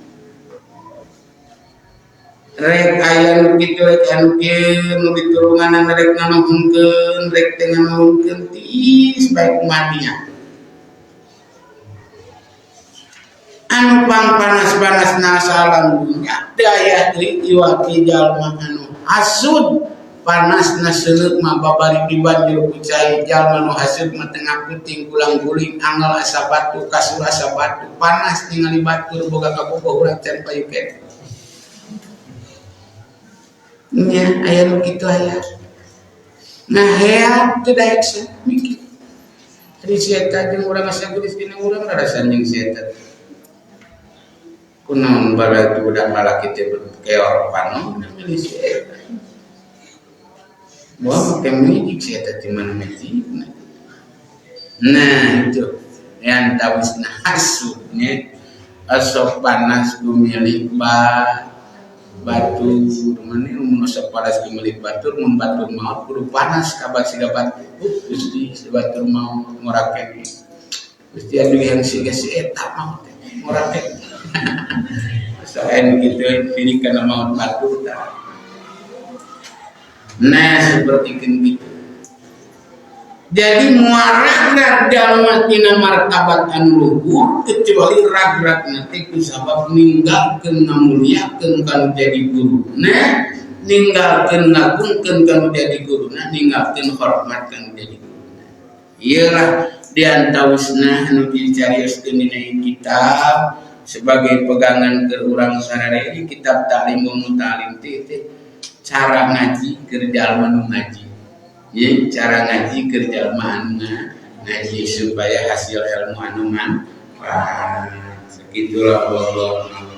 Rek aya nu kitu rek anu kieu nu ditulunganan rek nganuhunkeun rek teu nganuhunkeun tiis bae kumaha nya. Anu pangpanas-panasna salam dunya teu aya deui iwaki jalma anu hasud panasna seuleut mah babari dibanjur ku cai jalma nu hasud mah tengah puting gulang-guling angel asa batu kasur asa batu panas ningali batur boga kabogoh urang can payu keneh. Nya aya nu kitu aya. Nah heat teu daek mikir. Ari si eta jeung urang asa geulis dina urang rarasan jeung si eta. Kunaon balad budak lalaki teh keor panon milih si eta. Wah, make magic si eta di mana magicna. Nah, itu yang tawisna hasudnya asok panas gumilih batur mana mun osok panas gumilih batur mun batur maot kudu panas kabar siga batur. Gusti si batur maot ngorakeun. Gusti anu yang siga si eta maot ngorakeun. Selain gitu pilih kana maot batur tah. Nah seperti gitu. Jadi muaragrat jalma tina martabat anu luhur kecuali ragrat nanti ku sabab ninggalkeun ngamuliakeun kanu jadi guruna, ninggalkeun ngagungkeun kanu jadi guruna, ninggalkeun hormat kanu jadi guruna. Ieu lah diantawisna anu dicarioskeun dina kitab sebagai pegangan keur urang sararea kitab Ta'lim wa Muta'alim teh cara ngaji keur jalma nu ngaji. Ya, cara ngaji keur jalma anu ngaji supaya hasil ilmu anu manfaat. Segitulah wallahu a'lam.